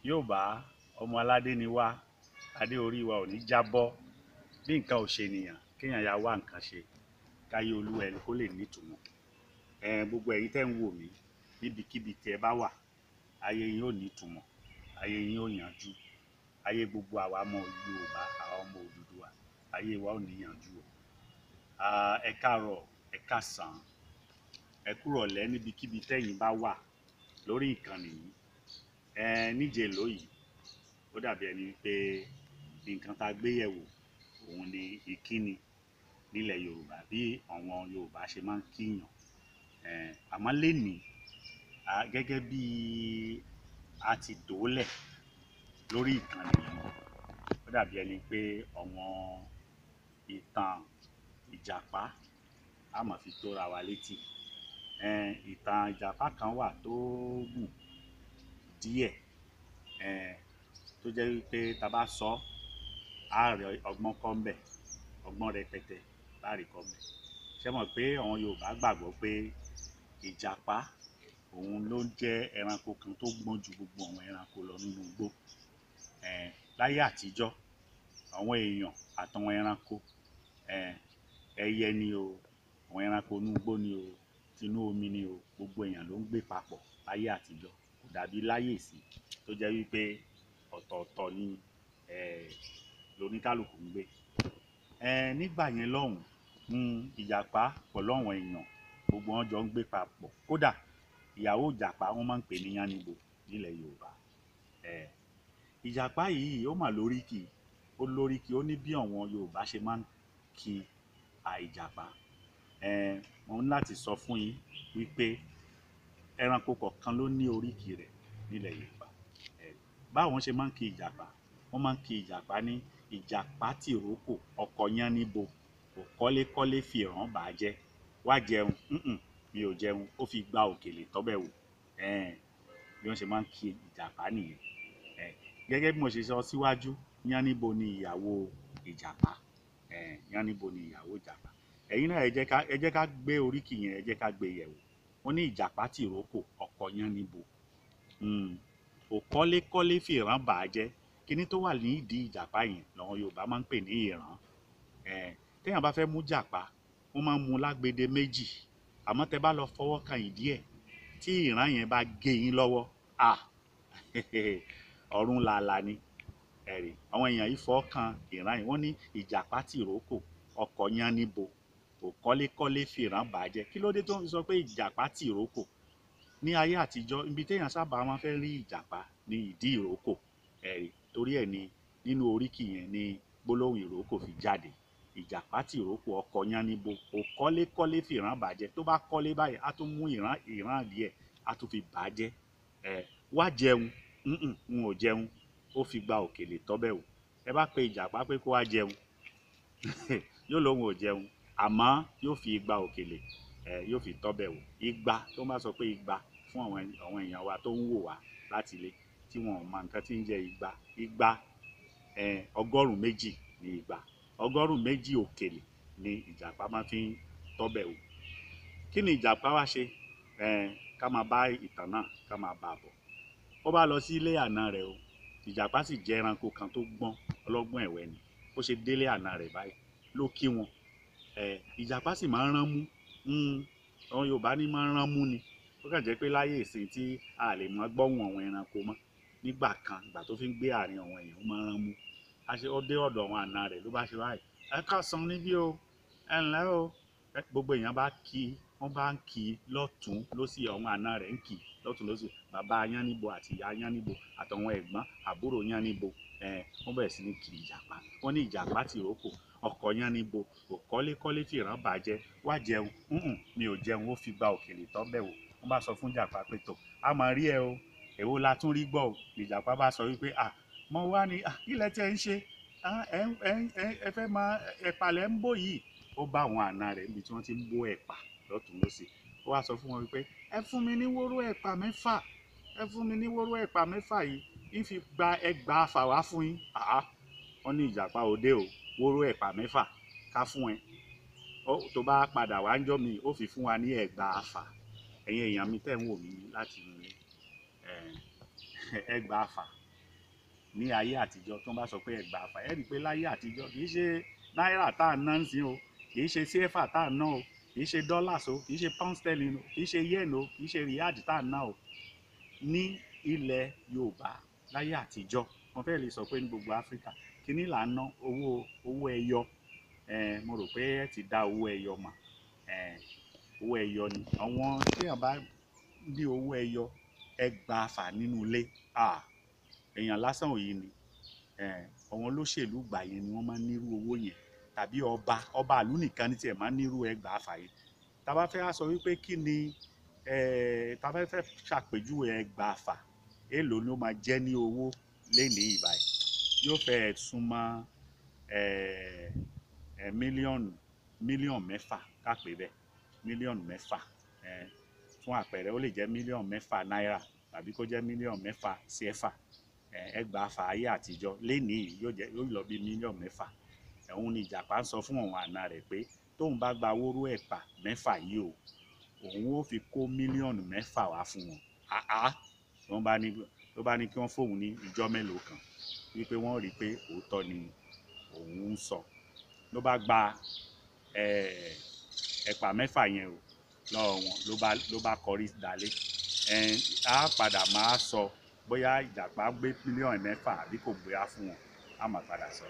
Yorùbá ọmọ aládé ni wá, adé orí wa ò ní jábọ́. Bí nǹkan ò ṣe nìyàn, kéèyàn ya wá nǹkan ṣe káyé olúwa ẹni kó lè nítumọ̀. Gbogbo ẹ̀yin tẹ́ ń wò mí níbikíbi tí ẹ bá wà, ayé yín ò nítumọ̀, ayé yín ò yanjú. Ayé gbogbo àwa ọmọ Yorùbá, àwa ọmọ Odùduwà, ayé wa ò ní yanjú o. Ẹ káàárọ̀, ẹ káàsán, ẹ kúrọ̀lẹ́ níbikíbi tẹ́yin bá wà lórí ìkànnì yìí. Níje lóyìí, ó dàbí ẹni pé nǹkan tá a gbé yẹ̀wò òun ni ìkíni nílẹ̀ Yorùbá, bí àwọn Yorùbá ṣe máa ń kíyàn. Àmọ́ lénìí, gẹ́gẹ́ bí a ti tòólẹ̀ lórí ìkànnì yìí, ó dàbí ẹni pé àwọn ìtàn Ìjàpá a máa fi tóra wa létí. Ìtàn Ìjàpá kan wà tó gùn díẹ̀, tó jẹ́ wípé tá bá sọ, á rí ọgbọ́n kọ́ ń bẹ̀, ọgbọ́n rẹpẹtẹ láàrí kọ́ ń bẹ̀. Ṣé mọ̀ pé àwọn Yorùbá gbàgbọ́ pé Ìjàpá òun ló ń jẹ́ ẹranko kan tó gbọ́n ju gbogbo àwọn ẹranko lọ nínú igbó. Láyé àtijọ́, àwọn èèyàn àtàwọn ẹranko, ẹyẹ ni o, àwọn ẹranko inú igbó ni o, tinú omi ni o, gbogbo èèyàn ló ń gbé papọ̀ láyé àtijọ́. Kò dàbí láyé ìsín tó jẹ́ wípé ọ̀tọ̀ọ̀tọ̀ ni lóníkálùkù ń gbé. Nígbà yẹn lọ́hùn, Ìjàpá pẹ̀lú àwọn èèyàn gbogbo wọn jọ ń gbé papọ̀. Kódà ìyàwó Ìjàpá wọ́n máa ń pè ní Yánníbo nílẹ̀ Yorùbá. Ìjàpá yìí ó mà lóríkì, ó lóríkì, ó ní bí àwọn Yorùbá ṣe máa ń kí Ìjàpá. Mo ní láti sọ fún yín wípé ẹranko kọ̀ọ̀kan ló ní oríkì rẹ̀ nílẹ̀ Yorùbá. Báwọn ṣe máa ń kí Ìjàpá, wọ́n máa ń kí Ìjàpá ní Ìjàpá tìrókò, ọkọ Yánníbo, kò kọ́lékọ́lé fi ìran bà á jẹ́. Wá jẹun, mi ò jẹun, ó fi gba òkèlè tọ́bẹ̀ wò. Bí wọ́n ṣe máa ń kí Ìjàpá nìyẹn. Gẹ́gẹ́ bí mo ṣe sọ síwájú, Yánníbo ni ìyàwó Ìjàpá. Yánníbo ni ìyàwó Ìjàpá. Ẹ̀yin náà ẹ jẹ́ ká gbé oríkì yẹn, ẹ jẹ́ ká gbé yẹ̀wò. Wọ́n ní Ìjàpá tìrókò, ọkọ Yánníbo, kò kọ́lékọ́lé fi ìran bà á jẹ́. Kíní tó wà ní ìdí Ìjàpá yẹn làwọn Yorùbá máa ń pè ní ìran. Téèyàn bá fẹ́ mú Ìjàpá, wọ́n máa ń mú lágbede méjì. Àmọ́ tẹ bá lọ fọwọ́ kan ìdí ẹ̀, tí ìran yẹn bá gé yín lọ́wọ́, ọ̀run làálàá ni. Ẹ̀rí, àwọn èèyàn yìí fọwọ́ kan ìran yìí. Wọ́n ní Ìjàpá tìrókò, ọkọ Yánníbo, kò kọ́lékọ́lé fi ìran bà á jẹ́. Kí ló dé tó ń sọ pé Ìjàpá tìrókò? Ní ayé àtijọ́, ibi téèyàn sábà máa ń fẹ́ rí Ìjàpá ní ìdí ìrókò. Ẹ̀rí, torí ẹ̀ ni nínú oríkì yẹn ni gbólóhùn ìrókò fi jáde. Ìjàpá tìrókò, ọkọ Yánníbo, kò kọ́lékọ́lé fi ìran bà á jẹ́. Tó bá kọ́lé báyìí, á tún mú ìran díẹ̀, á tún fi bà á jẹ́. Wá jẹun, n ò jẹun, ó fi gba òkèlè tọ́bẹ̀ wò. Ẹ bá pe Ìjàpá pé kó wá jẹun, yóò lóun ò jẹun, àmọ́ yóò fi igba òkèlè, yóò fi tọ́bẹ̀ wò. Igba, tó bá sọ pé igba fún àwọn èèyàn wa tó ń wò wá láti ilé tí wọn ò mọ nǹkan tí ń jẹ́ igba. Igba, 200 ni igba. 200 òkèlè ni Ìjàpá máa fi ń tọ́bẹ̀ wò. Kí ni Ìjàpá wá ṣe? Ká máa bá ìtàn náà, ká máa bá a bọ̀. Ó bá lọ sí ilé àna rẹ̀ o. Ìjàpá sì jẹ́ ẹranko kan tó gbọ́n, ọlọ́gbọ́n ẹ̀wẹ́ ni. Ó ṣe délé àna rẹ̀ báyìí ló kí wọn. Ìjàpá sì máa ń rán mú. Àwọn Yorùbá ní máa ń rán mú ni. Ó kàn jẹ́ pé láyé ìsìn tí a lè máa gbọ́hùn àwọn ẹranko mọ́. Nígbà kan, ìgbà tó fi ń gbé àárín àwọn èèyàn, ó máa ń rán mú. Ó dé ọ̀dọ̀ àwọn àna rẹ̀ ló bá ṣe báyìí. Ẹ káàsán níbí o, ẹ ǹlẹ́ o. Gbogbo èèyàn bá kí, wọ́n bá ń kí lọ́tùn lósì, àwọn àna rẹ̀ ń kí lọ́tùn lósì. Bàbá Yánníbo àti ìyá Yánníbo àtàwọn ẹ̀gbọ́n àbúrò Yánníbo, wọ́n bẹ̀rẹ̀ sí ní kí Ìjàpá. Wọ́n ní Ìjàpá tìrókò, ọkọ Yánníbo, kò kọ́lékọ́lé fi ìran bà á jẹ́. Wá jẹun, mi ò jẹun, ó fi gba òkèlè tọ́bẹ̀ wò. Wọ́n bá sọ fún Ìjàpá pé tò, a máa rí ẹ o, èwo la tún rí gbọ́ o. Ìjàpá bá sọ wípé, mo wá ní, kí lẹ tí ẹ ń ṣe? Ẹ fẹ́ máa ẹ̀pà lẹ ń bò yìí. Ó bá àwọn àna rẹ̀ níbi tí wọ́n ti ń bó ẹ̀pà lọ́tùn lósì. Ó wá sọ fún wọn wípé ẹ fún mi ní wóró ẹ̀pà mẹ́fà, ẹ fún mi ní wóró ẹ̀pà mẹ́fà yìí, ń fi gba ẹgbàá fà wá fún yín. Wọ́n ní Ìjàpá òde o, wóró ẹ̀pà mẹ́fà ká fún ẹ. Tó bá padà wá ń jọ́ mi, ó fi fún wa ní ẹgbàá fà. Ẹ̀yin èèyàn mi tẹ́ ń wò mí láti ilé, ẹgbàá fà. Ní ayé àtijọ́, tó ń bá sọ pé ẹgbàáfà, ẹ rí i pé láyé àtijọ́ kì í ṣe náírà tá à ń ná ń sìn o, kì í ṣe CFA tá à ń ná o, kì í ṣe dollars o, kì í ṣe pound sterling o, kì í ṣe yen o, kì í ṣe riyal tá à ń ná o. Ní ilẹ̀ Yorùbá láyé àtijọ́, mo fẹ́ lè sọ pé ní gbogbo Áfíríkà, kíní là ń ná? Owó ẹyọ. Mo rò pé ẹ ti dá owó ẹyọ mọ̀. Owó ẹyọ ni àwọn téèyàn bá ní owó ẹyọ ẹgbàáfà nínú ilé, èèyàn lásán òyìn ni. Àwọn olóṣèlú gbà yẹn ni wọ́n máa ń nírú owó yẹn, tàbí ọba ìlú nìkan ní tiẹ̀ máa ń nírú ẹgbàáfà yẹn. Tá bá fẹ́ sọ wípé kí ni, tá bá fẹ́ ṣàpèjúwe ẹgbàáfà, èló ni ó máa jẹ́ ní owó lénìí ìbàyìí, yóò fẹ́ súnmọ́ mílíọ̀nù 6, ká pè bẹ́ẹ̀, mílíọ̀nù 6. Fún àpẹẹrẹ, ó lè jẹ́ mílíọ̀nù 6 náírà tàbí kó jẹ́ mílíọ̀nù 6 CFA. Ẹgbàáfà ayé àtijọ́ lénìí yóò jẹ́, yóò lọ bí mílíọ̀nù 6. Òun ni Ìjàpá ń sọ fún àwọn àna rẹ̀ pé tóun bá gba wóró ẹ̀pà 6 yìí o, òun ó fi kó mílíọ̀nù 6 wá fún wọn. Àá, wọ́n bá ní, ló bá ní kí wọ́n fóun ní ìjọ́ mélòó kan, wípé wọ́n rí i pé òótọ́ ni òun ń sọ. Ló bá gba ẹ̀pà 6 yẹn o lọ́wọ́ wọn, ló bá kọrí dalé. Á padà máa sọ bóyá Ìjàpá gbé mílíọ̀nù 6 àbí kò gbé á fún wọn, á máa padà sọ.